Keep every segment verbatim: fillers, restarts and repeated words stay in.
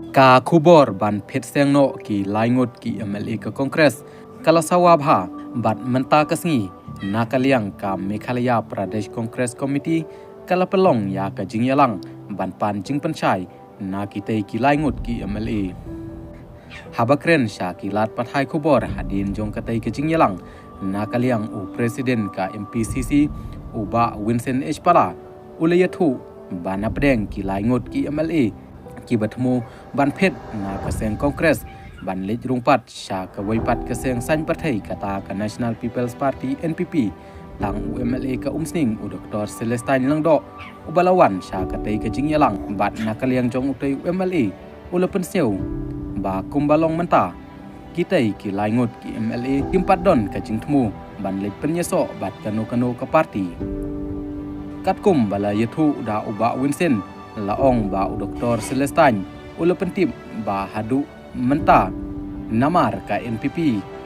Ka khubor ban phet seng noh ki lai ngut ki M L A ka Congress ka la sawa bha, bad mynta ka sngi na ka liang ka Meghalaya Pradesh Congress Committee ka la pynlong ïa ka jingïalang ban pan jingpynshai na kitei ki lai ngut ki M L A. Haba kren sha ki lad pathai khubor hadien jong katei ka jingïalang, na ka liang u President ka M P C C, u Bah Vincent H Pala, u la ïathuh ba na pdeng ki lai ngut ki M L A kiba thmu ban phet na ka seng Congress ban leit rung pat sha kawei pat ka seng saiñ pyrthei, kata ka National People's Party, N P P, tang u M L A ka Umsning, u Doktor Celestine Lyngdoh, uba la wan sha katei ka jingïalang. Bad na ka liang jong utei u M L A u la pynsngew ba kumba long mynta, kitei ki lai ngut ki M L A kim pat don ka jingthmu ban leit pynïasoh bad kano kano ka party. Katkum ba la ïathuh da u Bah Vincent, la ong ba u Doktor Celestine u la pyntip ba haduh mynta, namar ka N P P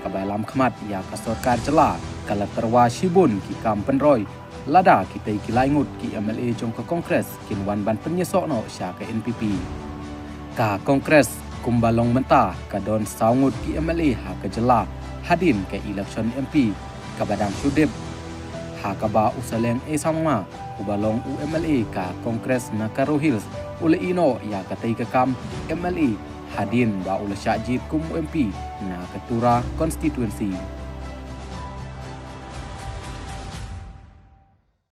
kaba lam khmat ïa ka sorkar jylla, ka la tyrwa shibun ki kam pynroi, lada kitei ki lai ngut ki M L A jong ka Congress kin wan ban pynïasoh noh sha ka N P P. Ka Congress kumba long mynta ka don saw ngut ki M L A ha ka jylla hadien ka election M P kaba dang shu dep, ha kaba u Saleng A Sangma, uba long u M L A ka Congress na Garo Hills, u la ïehnoh ïa katei ka kam M L A hadien ba u la shah jied kum u M P na ka Tura constituency.